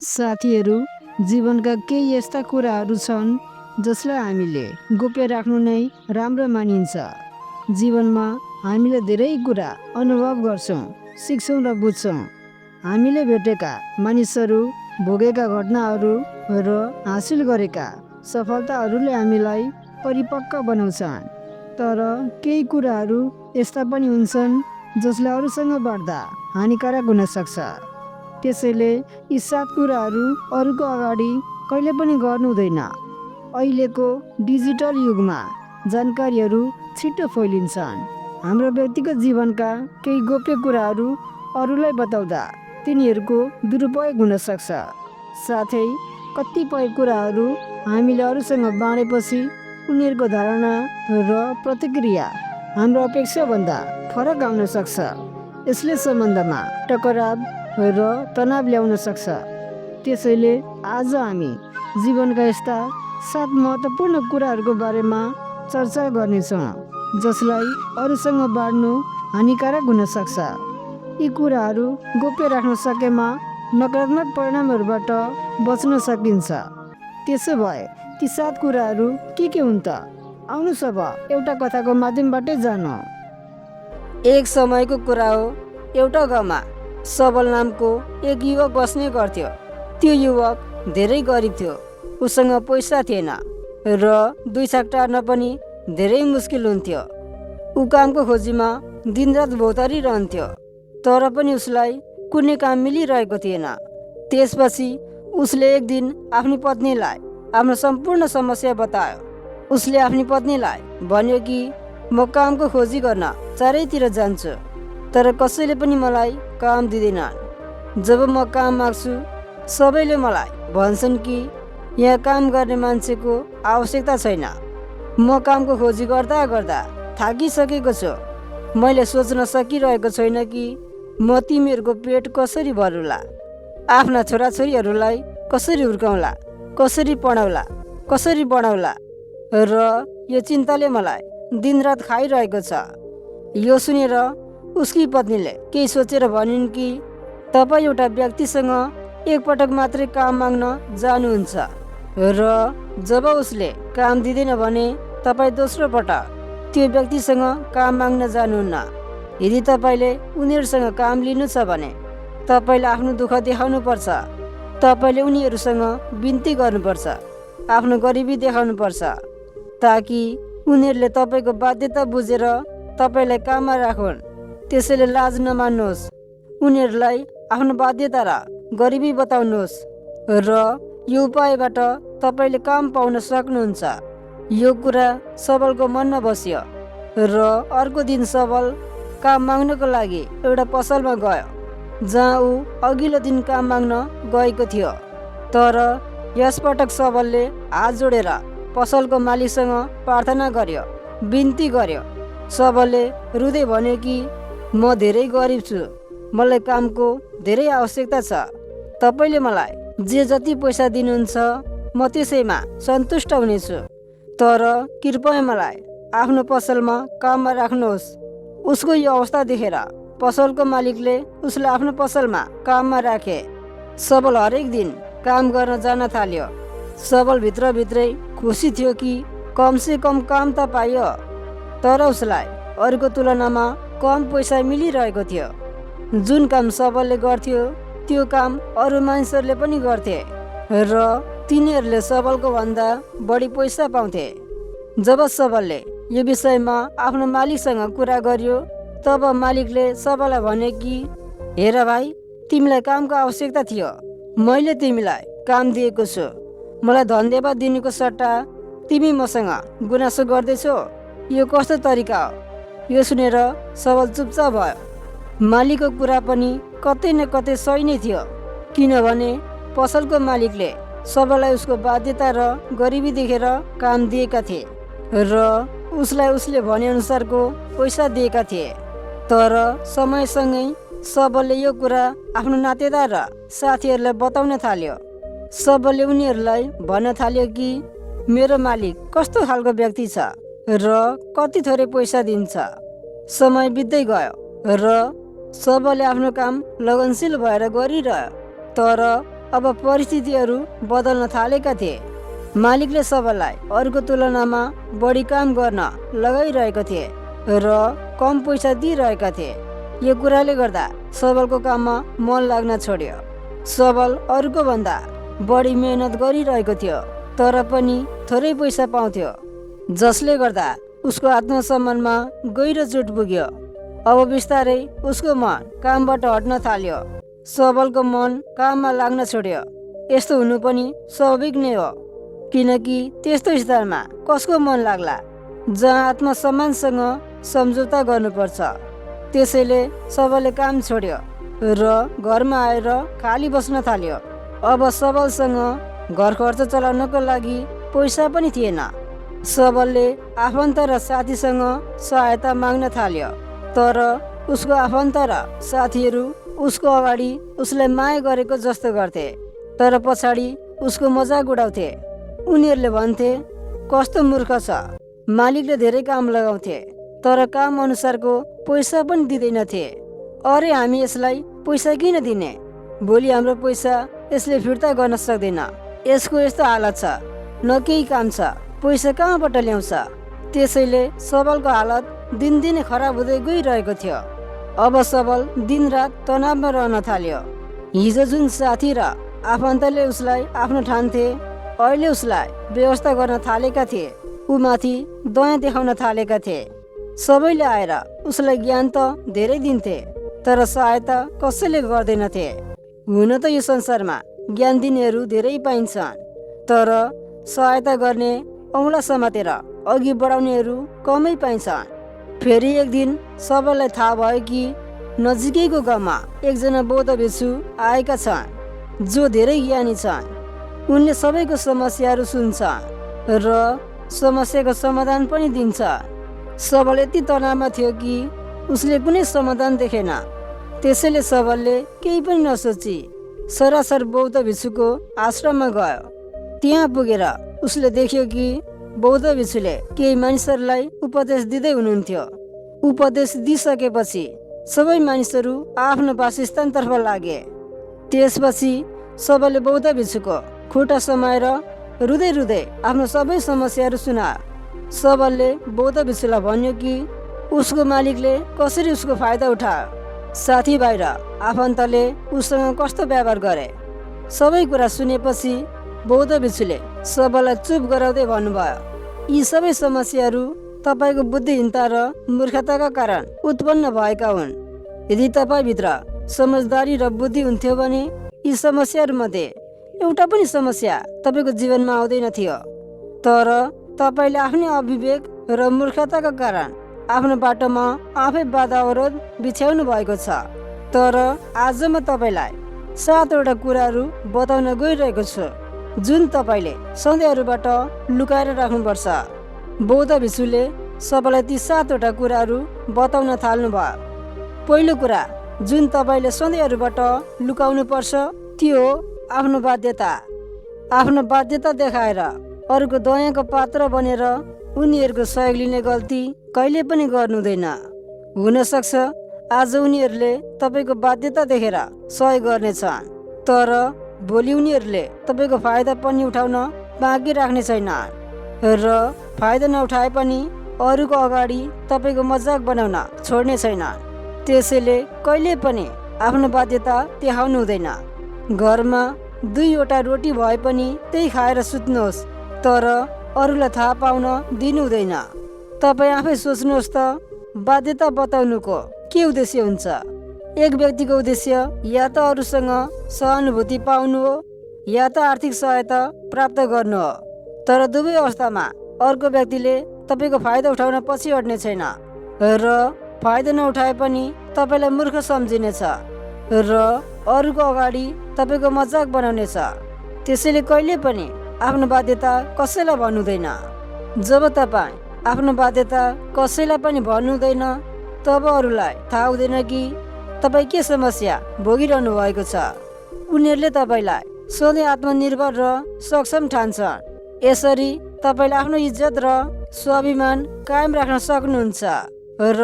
साथीहरू, जीवनका केही यस्ता कुराहरू छन् जसलाई हामीले गोप्य राख्नु नै राम्रो मानिन्छ। जीवनमा हामीले धेरै कुरा अनुभव गर्छौँ, सिक्छौँ र बुझ्छौँ। हामीले भेटेका मानिसहरू, भोगेका घटनाहरू र हासिल गरेका सफलताहरूले हामीलाई परिपक्व बनाउँछन्। तर केही कुराहरू यस्ता पनि हुन्छन् जसले अरूसँग बाँड्दा हानिकारक हुन सक्छ। त्यसैले यी 7 कुराहरू अरूको अगाडि कहिले पनि गर्नु हुँदैन। अहिलेको डिजिटल युगमा जानकारीहरू छिटो फैलिन्छन्। हाम्रो व्यक्तिगत जीवनका केही गोप्य कुराहरू अरूलाई बताउँदा तिनीहरूको दुरुपयोग हुन सक्छ। साथै कतिपय कुराहरू हामीले अरूसँग बाँडेपछि उनीहरूको धारणा र प्रतिक्रिया हाम्रो अपेक्षाभन्दा फरक आउन सक्छ। यसले सम्बन्धमा टकराव र तनाव ल्याउन सक्छ। त्यसैले आज हामी जीवनका यस्ता 7 महत्त्वपूर्ण कुराहरूको बारेमा चर्चा गर्नेछौँ जसलाई अरूसँग बाँड्नु हानिकारक हुन सक्छ। यी कुराहरू गोप्य राख्न सकेमा नकारात्मक परिणामहरूबाट बच्न सकिन्छ। त्यसो भए ती 7 कुराहरू के हुन् त? आउनुहोस् अब एउटा कथाको माध्यमबाटै जानौँ। एक समयको कुरा हो, एउटा गाउँमा सबल नामको एक युवक बस्ने गर्थ्यो। त्यो युवक धेरै गरिब थियो। उसँग पैसा थिएन र 2 छाक टार्न पनि धेरै मुस्किल हुन्थ्यो। ऊ कामको खोजीमा दिनरात भौतारिरहन्थ्यो, तर पनि उसलाई कुनै काम मिलिरहेको थिएन। त्यसपछि उसले एक दिन आफ्नी पत्नीलाई आफ्नो सम्पूर्ण समस्या बतायो। उसले आफ्नी पत्नीलाई भन्यो कि म कामको खोजी गर्न चारैतिर जान्छु, तर कसैले पनि मलाई काम दिँदैनन्। जब म काम माग्छु सबैले मलाई भन्छन् कि यहाँ काम गर्ने मान्छेको आवश्यकता छैन। म कामको खोजी गर्दा गर्दा थाकिसकेको छु। मैले सोच्न सकिरहेको छैन कि म तिमीहरूको पेट कसरी भरौँला, आफ्ना छोराछोरीहरूलाई कसरी हुर्काउँला, कसरी पढाउँला, कसरी बढाउँला, र यो चिन्ताले मलाई दिनरात खाइरहेको छ। यो सुनेर उसकी पत्नीले केही सोचेर भनिन् कि तपाईँ एउटा व्यक्तिसँग एकपटक मात्रै काम माग्न जानुहुन्छ र जब उसले काम दिँदैन भने तपाईँ दोस्रो पटक त्यो व्यक्तिसँग काम माग्न जानुहुन्न। यदि तपाईँले उनीहरूसँग काम लिनु छ भने तपाईँले आफ्नो दुःख देखाउनुपर्छ। तपाईँले उनीहरूसँग बिन्ती गर्नुपर्छ, आफ्नो गरिबी देखाउनुपर्छ, ताकि उनीहरूले तपाईँको बाध्यता बुझेर तपाईँलाई काममा राखुन्। त्यसैले लाज नमान्नुहोस्, उनीहरूलाई आफ्नो बाध्यता र गरिबी बताउनुहोस् र यो उपायबाट तपाईँले काम पाउन सक्नुहुन्छ। यो कुरा सबलको मनमा बस्यो र अर्को दिन सबल काम माग्नको लागि एउटा पसलमा गयो जहाँ ऊ अघिल्लो दिन काम माग्न गएको थियो। तर यसपटक सबलले हात जोडेर पसलको मालिकसँग प्रार्थना गर्यो, बिन्ती गर्यो। सबलले रुँदै भन्यो कि म धेरै गरिब छु, मलाई कामको धेरै आवश्यकता छ। तपाईँले मलाई जे जति पैसा दिनुहुन्छ म त्यसैमा सन्तुष्ट हुनेछु, तर कृपया मलाई आफ्नो पसलमा काममा राख्नुहोस्। उसको यो अवस्था देखेर पसलको मालिकले उसलाई आफ्नो पसलमा काममा राखे। सबल हरेक दिन काम गर्न जान थाल्यो। सबल भित्रभित्रै खुसी थियो कि कमसे कम काम त पाइयो, तर उसलाई अरूको तुलनामा कम पैसा मिलिरहेको थियो। जुन काम सबलले गर्थ्यो त्यो काम अरू मानिसहरूले पनि गर्थे र तिनीहरूले सबलको भन्दा बढी पैसा पाउँथे। जब सबलले यो विषयमा आफ्नो मालिकसँग कुरा गर्यो तब मालिकले सबललाई भने कि हेर भाइ, तिमीलाई कामको आवश्यकता थियो, मैले तिमीलाई काम दिएको छु। मलाई धन्यवाद दिनुको सट्टा तिमी मसँग गुनासो गर्दैछौ, यो कस्तो तरिका हो? यो सुनेर सबल चुपचाप भयो। मालिकको कुरा पनि कतै न कतै सही नै थियो, किनभने पसलको मालिकले सबललाई उसको बाध्यता र गरिबी देखेर काम दिएका थिए र उसलाई उसले भनेअनुसारको पैसा दिएका थिए। तर समयसँगै सबलले यो कुरा आफ्नो नातेदार र साथीहरूलाई बताउन थाल्यो। सबलले उनीहरूलाई भन्न थाल्यो कि मेरो मालिक कस्तो खालको व्यक्ति छ र कति थोरै पैसा दिन्छ। समय बित्दै गयो र सबलले आफ्नो काम लगनशील भएर गरिरह्यो, तर अब परिस्थितिहरू बदल्न थालेका थिए। मालिकले सबललाई अरूको तुलनामा बढी काम गर्न लगाइरहेका थिए र कम पैसा दिइरहेका थिए। यो कुराले गर्दा सबलको काममा मन लाग्न छोड्यो। सबल अरूको भन्दा बढी मेहनत गरिरहेको थियो, तर पनि थोरै पैसा पाउँथ्यो, जसले गर्दा उसको आत्मसम्मानमा गहिरो चोट पुग्यो। अब बिस्तारै उसको मन कामबाट हट्न थाल्यो। सबलको मन काममा लाग्न छोड्यो। यस्तो हुनु पनि स्वाभाविक नै हो, किनकि त्यस्तो स्थानमा कसको मन लाग्ला जहाँ आत्मसम्मानसँग सम्झौता गर्नुपर्छ। त्यसैले सबलले काम छोड्यो र घरमा आएर खाली बस्न थाल्यो। अब सबलसँग घर खर्च चलाउनको लागि पैसा पनि थिएन। सबलले आफन्त र साथीसँग सहायता माग्न थाल्यो, तर उसको आफन्त र साथीहरू उसको अगाडि उसलाई माया गरेको जस्तो गर्थे, तर पछाडि उसको मजाक उडाउँथे। उनीहरूले भन्थे, कस्तो मूर्ख छ, मालिकले धेरै काम लगाउँथे तर काम अनुसारको पैसा पनि दिँदैनथे। अरे हामी यसलाई पैसा किन दिने, भोलि हाम्रो पैसा यसले फिर्ता गर्न सक्दैन, यसको यस्तो हालत छ, न केही काम छ, पैसा कहाँबाट ल्याउँछ। त्यसैले सबलको हालत दिनदिनै खराब हुँदै गइरहेको थियो। अब सबल दिनरात तनावमा रहन थाल्यो। हिजो जुन साथी र आफन्तले उसलाई आफ्नो ठान्थे, अहिले उसलाई व्यवस्था गर्न थालेका थिए, ऊ माथि दया देखाउन थालेका थिए। सबैले आएर उसलाई ज्ञान त धेरै दिन्थे, तर सहायता कसैले गर्दैनथे। हुन त यो संसारमा ज्ञान दिनेहरू धेरै पाइन्छन्, तर सहायता गर्ने औँला समातेर अघि बढाउनेहरू कमै पाइन्छन्। फेरि एक दिन सबैलाई थाहा भयो कि नजिकैको गाउँमा एकजना बौद्ध भिक्षु आएका छन् जो धेरै ज्ञानी छन्। उनले सबैको समस्याहरू सुन्छन् र समस्याको समाधान पनि दिन्छ। सबल यति तनावमा थियो कि उसले कुनै समाधान देखेन। त्यसैले सबलले केही पनि नसोची सरासर बौद्ध भिक्षुको आश्रममा गयो। त्यहाँ पुगेर उसले देख्यो कि बौद्ध भिक्षुले केही मानिसहरूलाई उपदेश दिँदै हुनुहुन्थ्यो। उपदेश दिइसकेपछि सबै मानिसहरू आफ्नो वासस्थानतर्फ लागे। त्यसपछि सबैले बौद्ध भिक्षुको खुट्टा समाएर रुँदै रुँदै आफ्नो सबै समस्याहरू सुनायो। सबलले बौद्ध भिक्षुलाई भन्यो कि उसको मालिकले कसरी उसको फाइदा उठायो, साथीभाइ र आफन्तले उसँग कस्तो व्यवहार गरे। सबै कुरा सुनेपछि बौद्ध भिक्षुले सबललाई चुप गराउँदै भन्नुभयो, यी सबै समस्याहरू तपाईँको बुद्धिहीनता र मूर्खताका कारण उत्पन्न भएका हुन्। यदि तपाईँभित्र समझदारी र बुद्धि हुन्थ्यो भने यी समस्याहरूमध्ये एउटा पनि समस्या तपाईँको जीवनमा आउँदैन थियो। तर तपाईँले आफ्नै अविवेक र मूर्खताका कारण आफ्नो बाटोमा आफै बाधा अवरोध बिछ्याउनु भएको छ। तर आज म तपाईँलाई 7वटा कुराहरू बताउन गइरहेको छु जुन तपाईँले सधैँहरूबाट लुकाएर राख्नुपर्छ। बौद्ध भिक्षुले सबैलाई ती 7वटा कुराहरू बताउन थाल्नुभयो। पहिलो कुरा जुन तपाईँले सधैँहरूबाट लुकाउनु पर्छ त्यो हो आफ्नो बाध्यता। आफ्नो बाध्यता देखाएर अरूको दयाको पात्र बनेर उनीहरूको सहयोग लिने गल्ती कहिले पनि गर्नु हुँदैन। हुनसक्छ आज उनीहरूले तपाईँको बाध्यता देखेर सहयोग गर्नेछन्, तर भोलि उनीहरूले तपाईँको फाइदा पनि उठाउन बाँकी राख्ने छैनन् र फाइदा नउठाए पनि अरूको अगाडि तपाईँको मजाक बनाउन छोड्ने छैनन्। त्यसैले कहिले पनि आफ्नो बाध्यता देखाउनु हुँदैन। घरमा 2वटा रोटी भए पनि त्यही खाएर सुत्नुहोस्, तर अरूलाई थाहा पाउन दिनु हुँदैन। तपाईँ आफै सोच्नुहोस् त, बाध्यता बताउनुको के उद्देश्य हुन्छ? एक व्यक्तिको उद्देश्य या त अरूसँग सहानुभूति पाउनु हो या त आर्थिक सहायता प्राप्त गर्नु हो। तर दुवै अवस्थामा अर्को व्यक्तिले तपाईँको फाइदा उठाउन पछि हट्ने छैन र फाइदा नउठाए पनि तपाईँलाई मूर्ख सम्झिनेछ र अरूको अगाडि तपाईँको मजाक बनाउनेछ। त्यसैले कहिले पनि आफ्नो बाध्यता कसैलाई भन्नु हुँदैन। जब तपाईँ आफ्नो बाध्यता कसैलाई पनि भन्नु हुँदैन तब अरूलाई थाहा हुँदैन कि तपाईँ के समस्या भोगिरहनु भएको छ। उनीहरूले तपाईँलाई सधैँ आत्मनिर्भर र सक्षम ठान्छन्। यसरी तपाईँले आफ्नो इज्जत र स्वाभिमान कायम राख्न सक्नुहुन्छ र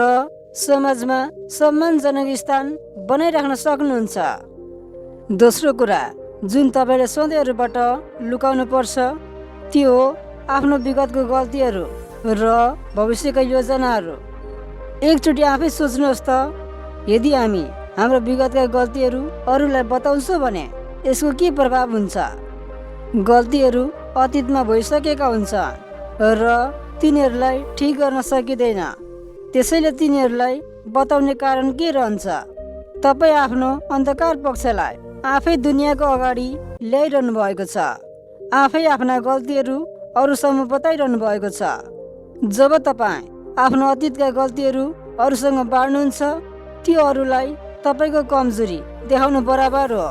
समाजमा सम्मानजनक स्थान बनाइराख्न सक्नुहुन्छ। दोस्रो कुरा, जुन तपाईँले सधैँहरूबाट लुकाउनु पर्छ त्यो हो आफ्नो विगतको गल्तीहरू र भविष्यका योजनाहरू। एकचोटि आफै सोच्नुहोस् त, यदि हामी हाम्रो विगतका गल्तीहरू अरूलाई बताउँछौँ भने यसको के प्रभाव हुन्छ। गल्तीहरू अतीतमा भइसकेका हुन्छ र तिनीहरूलाई ठिक गर्न सकिँदैन, त्यसैले तिनीहरूलाई बताउने कारण के रहन्छ? तपाईँ आफ्नो अन्धकार पक्षलाई आफै दुनियाँको अगाडि ल्याइरहनु भएको छ, आफै आफ्ना गल्तीहरू अरूसम्म बताइरहनु भएको छ। जब तपाईँ आफ्नो अतीतका गल्तीहरू अरूसँग बाँड्नुहुन्छ त्यो अरूलाई तपाईँको कमजोरी देखाउनु बराबर हो।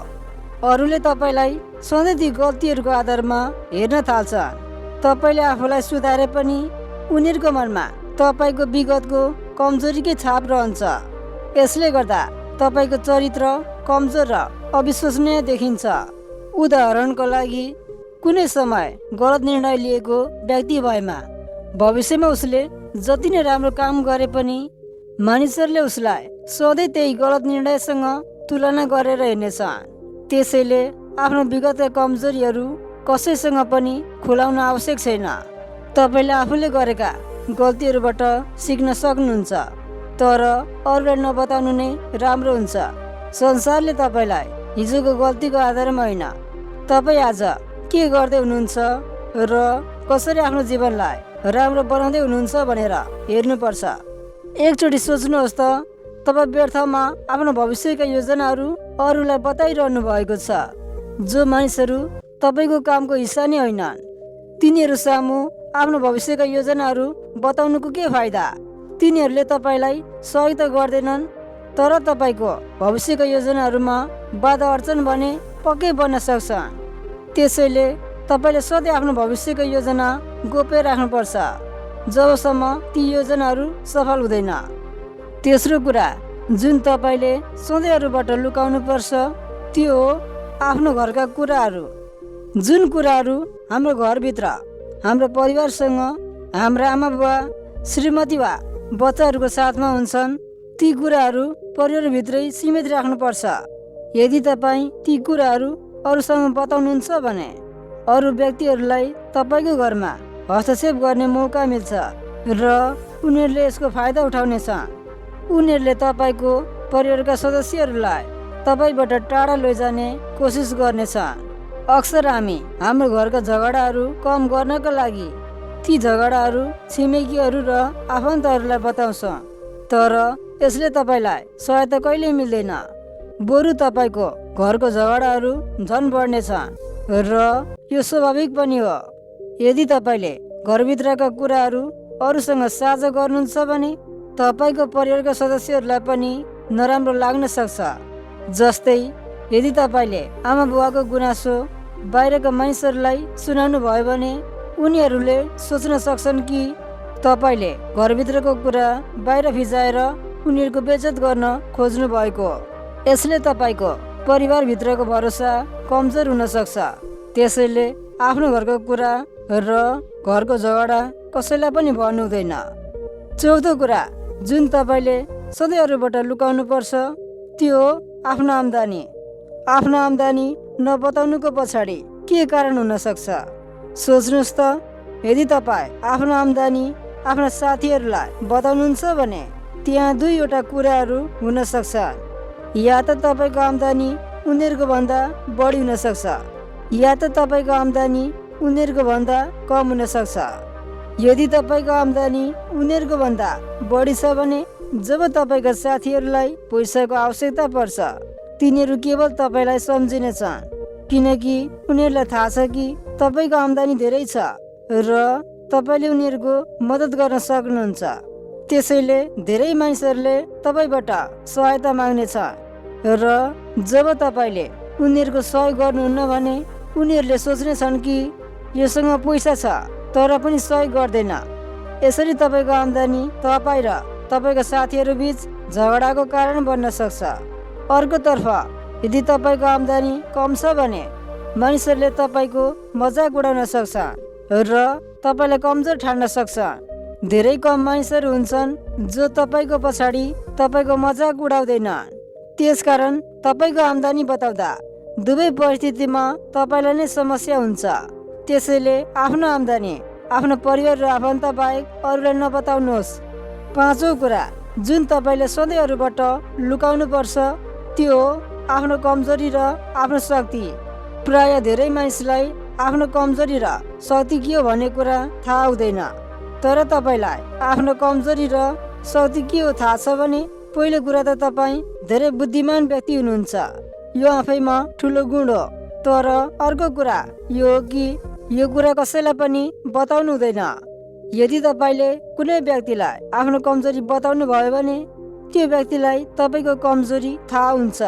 अरूले तपाईँलाई सधैँ ती गल्तीहरूको आधारमा हेर्न थाल्छन्। तपाईँले आफूलाई सुधारे पनि उनीहरूको मनमा तपाईँको विगतको कमजोरीकै छाप रहन्छ। यसले गर्दा तपाईँको चरित्र कमजोर र अविश्वसनीय देखिन्छ। उदाहरणको लागि, कुनै समय गलत निर्णय लिएको व्यक्ति भएमा भविष्यमा उसले जति नै राम्रो काम गरे पनि मानिसहरूले उसलाई सधैँ त्यही गलत निर्णयसँग तुलना गरेर हेर्नेछन्। त्यसैले आफ्नो विगतका कमजोरीहरू कसैसँग पनि खुलाउन आवश्यक छैन। तपाईँले आफूले गरेका गल्तीहरूबाट सिक्न सक्नुहुन्छ, तर अरूलाई नबताउनु नै राम्रो हुन्छ। संसारले तपाईँलाई हिजोको गल्तीको आधारमा होइन, तपाईँ आज के गर्दै हुनुहुन्छ र कसरी आफ्नो जीवनलाई राम्रो बनाउँदै हुनुहुन्छ भनेर हेर्नुपर्छ। एकचोटि सोच्नुहोस् त, तपाईँ व्यर्थमा आफ्नो भविष्यका योजनाहरू अरूलाई बताइरहनु भएको छ। जो मानिसहरू तपाईँको कामको हिस्सा नै होइनन् तिनीहरू सामु आफ्नो भविष्यका योजनाहरू बताउनुको के फाइदा? तिनीहरूले तपाईँलाई सहयोग त गर्दैनन्, तर तपाईँको भविष्यका योजनाहरूमा बाधा अर्चन भने पक्कै बन्न सक्छन्। त्यसैले तपाईँले सधैँ आफ्नो भविष्यको योजना गोप्य राख्नुपर्छ जबसम्म ती योजनाहरू सफल हुँदैन। तेस्रो कुरा जुन तपाईँले सधैँहरूबाट लुकाउनु पर्छ त्यो हो आफ्नो घरका कुराहरू। जुन कुराहरू हाम्रो घरभित्र हाम्रो परिवारसँग, हाम्रा आमा बुवा, श्रीमती वा बच्चाहरूको साथमा हुन्छन्, ती कुराहरू परिवारभित्रै सीमित राख्नुपर्छ। यदि तपाईँ ती कुराहरू अरूसँग बताउनुहुन्छ भने अरू व्यक्तिहरूलाई तपाईँको घरमा हस्तक्षेप गर्ने मौका मिल्छ र उनीहरूले यसको फाइदा उठाउनेछन्। उनीहरूले तपाईँको परिवारका सदस्यहरूलाई तपाईँबाट टाढा लैजाने कोसिस गर्नेछन्। अक्सर हामी हाम्रो घरका झगडाहरू कम गर्नका लागि ती झगडाहरू छिमेकीहरू र आफन्तहरूलाई बताउँछौँ, तर यसले तपाईँलाई सहायता कहिल्यै मिल्दैन। बरु तपाईँको घरको झगडाहरू झन् बढ्नेछन् र यो स्वाभाविक पनि हो। यदि तपाईँले घरभित्रका कुराहरू अरूसँग साझा गर्नुहुन्छ भने तपाईँको परिवारका सदस्यहरूलाई पनि नराम्रो लाग्न सक्छ। जस्तै यदि तपाईँले आमा बुवाको गुनासो बाहिरका मानिसहरूलाई सुनाउनु भयो भने उनीहरूले सोच्न सक्छन् कि तपाईँले घरभित्रको कुरा बाहिर फिजाएर उनीहरूको बेइज्जत गर्न खोज्नु भएको। यसले तपाईँको परिवारभित्रको भरोसा कमजोर हुन सक्छ। त्यसैले आफ्नो घरको कुरा र घरको झगडा कसैलाई पनि भन्नु हुँदैन। चौथो कुरा जुन तपाईँले सधैँहरूबाट लुकाउनु पर्छ त्यो हो आफ्नो आम्दानी। आफ्नो आम्दानी नबताउनुको पछाडि के कारण हुन सक्छ? सोच्नुहोस् त, यदि तपाईँ आफ्नो आम्दानी आफ्ना साथीहरूलाई बताउनुहुन्छ भने त्यहाँ दुईवटा कुराहरू हुन सक्छ। या त तपाईँको आम्दानी उनीहरूको भन्दा बढी हुन सक्छ, या त तपाईँको आम्दानी उनीहरूको भन्दा कम हुन सक्छ। यदि तपाईँको आम्दानी उनीहरूको भन्दा बढी छ भने जब तपाईँका साथीहरूलाई पैसाको आवश्यकता पर्छ तिनीहरू केवल तपाईँलाई सम्झिनेछन्, किनकि उनीहरूलाई थाहा छ कि तपाईँको आम्दानी धेरै छ र तपाईँले उनीहरूको मद्दत गर्न सक्नुहुन्छ। त्यसैले धेरै मानिसहरूले तपाईँबाट सहायता माग्नेछन् र जब तपाईँले उनीहरूको सहयोग गर्नुहुन्न भने उनीहरूले सोच्नेछन् कि योसँग पैसा छ तर पनि सहयोग गर्दैन। यसरी तपाईँको आम्दानी तपाईँ र तपाईँका साथीहरू बीच झगडाको कारण बन्न सक्छ। अर्कोतर्फ यदि तपाईँको आम्दानी कम छ भने मानिसहरूले तपाईँको मजाक उडाउन सक्छन् र तपाईँलाई कमजोर ठान्न सक्छन्। धेरै कम मानिसहरू हुन्छन् जो तपाईँको पछाडि तपाईँको मजाक उडाउँदैनन्। त्यसकारण तपाईँको आम्दानी बताउँदा दुवै परिस्थितिमा तपाईँलाई नै समस्या हुन्छ। त्यसैले आफ्नो आम्दानी आफ्नो परिवार र आफन्त बाहेक अरूलाई नबताउनुहोस्। पाँचौँ कुरा जुन तपाईँले सधैँहरूबाट लुकाउनु पर्छ त्यो हो आफ्नो कमजोरी र आफ्नो शक्ति। प्राय धेरै मानिसलाई आफ्नो कमजोरी र शक्ति के हो भन्ने कुरा थाहा हुँदैन। तर तपाईँलाई आफ्नो कमजोरी र शक्ति के हो थाहा छ भने पहिलो कुरा त तपाईँ धेरै बुद्धिमान व्यक्ति हुनुहुन्छ। यो आफैमा ठुलो गुण हो। तर अर्को कुरा यो हो कि यो कुरा कसैलाई पनि बताउनु हुँदैन। यदि तपाईँले कुनै व्यक्तिलाई आफ्नो कमजोरी बताउनु भयो भने त्यो व्यक्तिलाई तपाईँको कमजोरी थाहा हुन्छ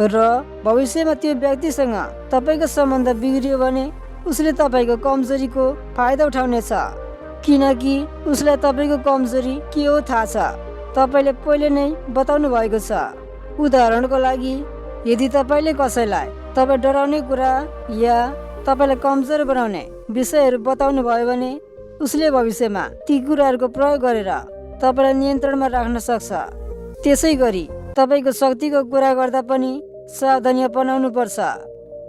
र भविष्यमा त्यो व्यक्तिसँग तपाईँको सम्बन्ध बिग्रियो भने उसले तपाईँको कमजोरीको फाइदा उठाउनेछ, किनकि उसलाई तपाईँको कमजोरी के हो थाहा छ, तपाईँले पहिले नै बताउनु भएको छ। उदाहरणको लागि यदि तपाईँले कसैलाई तपाईँ डराउने कुरा या तपाईँलाई कमजोर बनाउने विषयहरू बताउनु भयो भने उसले भविष्यमा ती कुराहरूको प्रयोग गरेर तपाईँलाई नियन्त्रणमा राख्न सक्छ। त्यसै गरी तपाईँको शक्तिको कुरा गर्दा पनि सावधानी अपनाउनु पर्छ।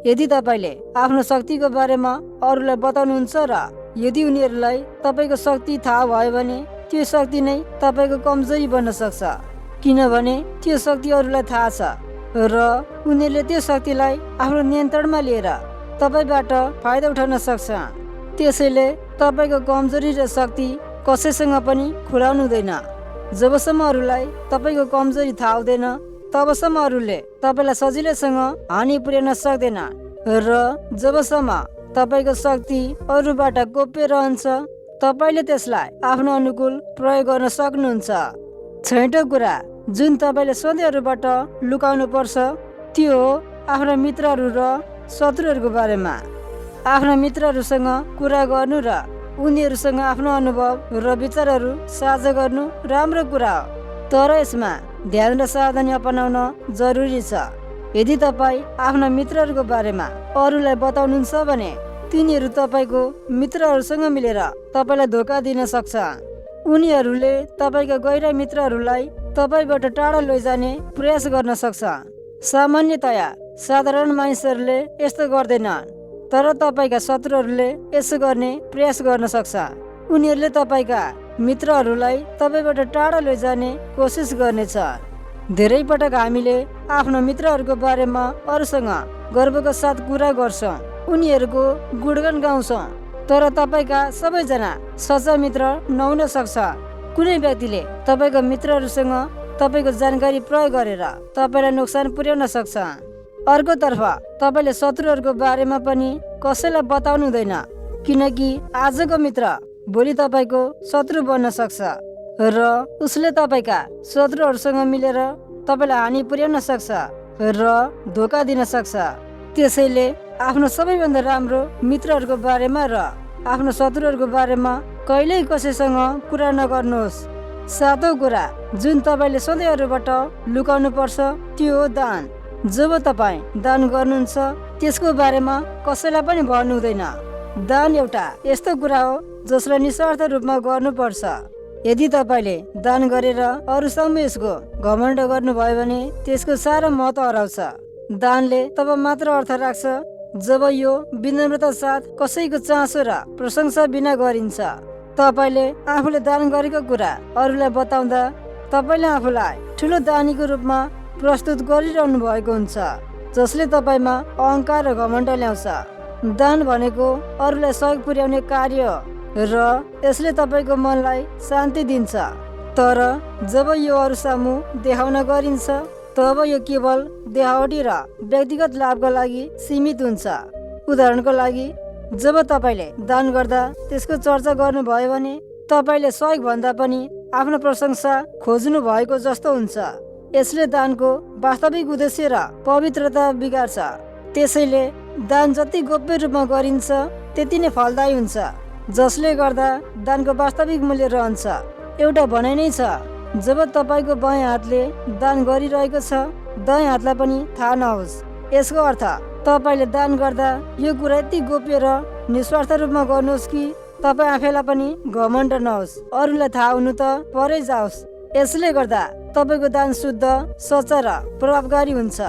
यदि तपाईँले आफ्नो शक्तिको बारेमा अरूलाई बताउनुहुन्छ र यदि उनीहरूलाई तपाईँको शक्ति थाहा भयो भने त्यो शक्ति नै तपाईँको कमजोरी बन्न सक्छ, किनभने त्यो शक्ति अरूलाई थाहा छ र उनीहरूले त्यो शक्तिलाई आफ्नो नियन्त्रणमा लिएर तपाईँबाट फाइदा उठाउन सक्छ। त्यसैले तपाईँको कमजोरी र शक्ति कसैसँग पनि खुलाउनु हुँदैन। जबसम्म अरूलाई तपाईँको कमजोरी थाहा हुँदैन तबसम्म अरूले तपाईँलाई सजिलैसँग हानि पुर्याउन सक्दैन र जबसम्म तपाईँको शक्ति अरूबाट गोप्य रहन्छ तपाईँले त्यसलाई आफ्नो अनुकूल प्रयोग गर्न सक्नुहुन्छ। छैटौँ कुरा जुन तपाईँले सधैँहरूबाट लुकाउनु पर्छ त्यो हो आफ्ना मित्रहरू र शत्रुहरूको बारेमा। आफ्ना मित्रहरूसँग कुरा गर्नु र उनीहरूसँग आफ्नो अनुभव र विचारहरू साझा गर्नु राम्रो कुरा हो, तर यसमा ध्यान र सावधानी अपनाउन जरुरी छ। यदि तपाईँ आफ्ना मित्रहरूको बारेमा अरूलाई बताउनुहुन्छ भने तिनीहरू तपाईँको मित्रहरूसँग मिलेर तपाईँलाई धोका दिन सक्छ। उनीहरूले तपाईँका गहिरा मित्रहरूलाई तपाईँबाट टाढा लैजाने प्रयास गर्न सक्छ। सामान्यतया साधारण मानिसहरूले यस्तो गर्दैनन्, तर तपाईँका शत्रुहरूले यसो गर्ने प्रयास गर्न सक्छ। उनीहरूले तपाईँका मित्रहरूलाई तपाईँबाट टाढा लैजाने कोसिस गर्नेछ। धेरै पटक हामीले आफ्नो मित्रहरूको बारेमा अरूसँग गर्वको साथ कुरा गर्छौँ, उनीहरूको गुणगान गाउँछौँ, तर तपाईँका सबैजना सच्चा मित्र नहुन सक्छ। कुनै व्यक्तिले तपाईँको मित्रहरूसँग तपाईँको जानकारी प्रयोग गरेर तपाईँलाई नोक्सान पुर्याउन सक्छ। अर्कोतर्फ तपाईँले शत्रुहरूको बारेमा पनि कसैलाई बताउनु हुँदैन, किनकि आजको मित्र भोलि तपाईँको शत्रु बन्न सक्छ र उसले तपाईँका शत्रुहरूसँग मिलेर तपाईँलाई हानि पुर्याउन सक्छ र धोका दिन सक्छ। त्यसैले आफ्नो सबैभन्दा राम्रो मित्रहरूको बारेमा र आफ्नो शत्रुहरूको बारेमा कहिल्यै कसैसँग कुरा नगर्नुहोस्। सातौँ कुरा जुन तपाईँले सधैँहरूबाट लुकाउनु पर्छ त्यो हो दान। जब तपाईँ दान गर्नुहुन्छ त्यसको बारेमा कसैलाई पनि भन्नु हुँदैन। दान एउटा यस्तो कुरा हो जसलाई निस्वार्थ रूपमा गर्नुपर्छ। यदि तपाईँले दान गरेर अरूसम्म यसको घमण्ड गर्नुभयो भने त्यसको साह्रो महत्त्व हराउँछ। दानले तब मात्र अर्थ राख्छ जब यो विनम्रता साथ कसैको चासो र प्रशंसा बिना गरिन्छ। तपाईँले आफूले दान गरेको कुरा अरूलाई बताउँदा तपाईँले आफूलाई ठुलो दानीको रूपमा प्रस्तुत गरिरहनु भएको हुन्छ, जसले तपाईँमा अहङ्कार र घमण्ड ल्याउँछ। दान भनेको अरूलाई सहयोग पुर्याउने कार्य हो र यसले तपाईँको मनलाई शान्ति दिन्छ। तर जब यो अरू सामु देखाउन गरिन्छ तब यो केवल देखावटी र व्यक्तिगत लाभका लागि सीमित हुन्छ। उदाहरणको लागि जब तपाईँले दान गर्दा त्यसको चर्चा गर्नुभयो भने तपाईँले सहयोग भन्दा पनि आफ्नो प्रशंसा खोज्नु भएको जस्तो हुन्छ। यसले दानको वास्तविक उद्देश्य र पवित्रता बिगार्छ। त्यसैले दान जति गोप्य रूपमा गरिन्छ त्यति नै फलदायी हुन्छ, जसले गर्दा दानको वास्तविक मूल्य रहन्छ। एउटा भनाइ नै छ, जब तपाईँको बायाँ हातले दान गरिरहेको छ दायाँ हातलाई पनि थाहा नहोस्। यसको अर्थ तपाईँले दान गर्दा यो कुरा यति गोप्य र निस्वार्थ रूपमा गर्नुहोस् कि तपाईँ आफैलाई पनि घमण्ड नहोस्, अरूलाई थाहा हुनु त परै जाओस्। यसले गर्दा तपाईँको दान शुद्ध, सच्चा र प्रभावकारी हुन्छ।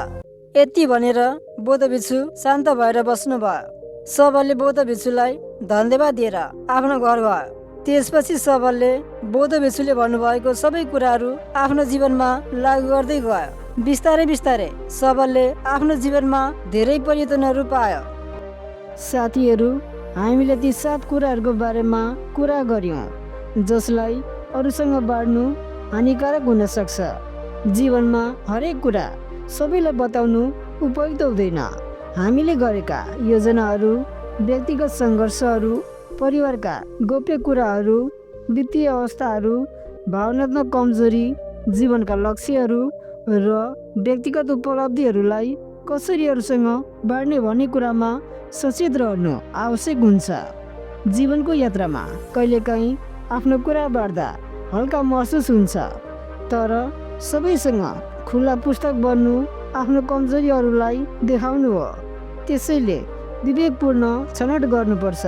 यति भनेर बौद्ध भिक्षु शान्त भएर बस्नुभयो। सबलले बौद्ध भिक्षुलाई धन्यवाद दिएर आफ्नो घर गयो। त्यसपछि सबलले बौद्ध भिक्षुले भन्नुभएको सबै कुराहरू आफ्नो जीवनमा लागू गर्दै गयो। बिस्तारै बिस्तारै सबलले आफ्नो जीवनमा धेरै परिवर्तनहरू पायो। साथीहरू, हामीले ती 7 कुराहरूको बारेमा कुरा गर्यौँ जसलाई अरूसँग बाँड्नु हानिकारक हुन सक्छ। जीवनमा हरेक कुरा सबैलाई बताउनु उपयुक्त हुँदैन। हामीले गरेका योजनाहरू, व्यक्तिगत सङ्घर्षहरू, परिवारका गोप्य कुराहरू, वित्तीय अवस्थाहरू, भावनात्मक कमजोरी, जीवनका लक्ष्यहरू र व्यक्तिगत उपलब्धिहरूलाई कसरी अरूसँग बाँड्ने भन्ने कुरामा सचेत रहनु आवश्यक हुन्छ। जीवनको यात्रामा कहिलेकाहीँ आफ्नो कुरा बाँड्दा हल्का महसुस हुन्छ, तर सबैसँग खुला पुस्तक बन्नु आफ्नो कमजोरीहरूलाई देखाउनु हो। त्यसैले विवेकपूर्ण छनौट गर्नुपर्छ,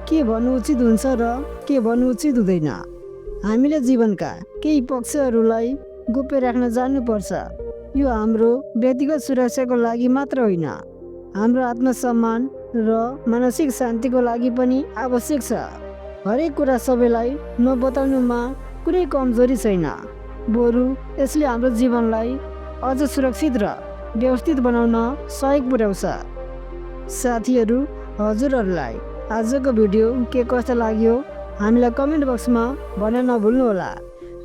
के भन्नु उचित हुन्छ र के भन्नु उचित हुँदैन। हामीले जीवनका केही पक्षहरूलाई गोप्य राख्न जान्नुपर्छ। यो हाम्रो व्यक्तिगत सुरक्षाको लागि मात्र होइन, हाम्रो आत्मसम्मान र मानसिक शान्तिको लागि पनि आवश्यक छ। हरेक कुरा सबैलाई नबताउनुमा कुनै कमजोरी छैन, बरु यसले हाम्रो जीवनलाई अझ सुरक्षित र व्यवस्थित बनाउन सहयोग पुर्याउँछ। साथीहरू, हजुरहरूलाई आजको भिडियो के कस्तो लाग्यो हामीलाई कमेन्ट बक्समा भन्न नभुल्नुहोला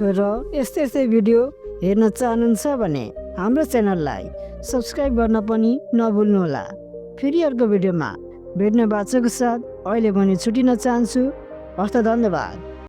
र यस्तै भिडियो हेर्न चाहनुहुन्छ भने हाम्रो च्यानललाई सब्सक्राइब गर्न पनि नभुल्नुहोला। फेरि अर्को भिडियोमा भेट्ने बाचाको साथ अहिले भने छुटिन चाहन्छु। हस्त धन्यवाद।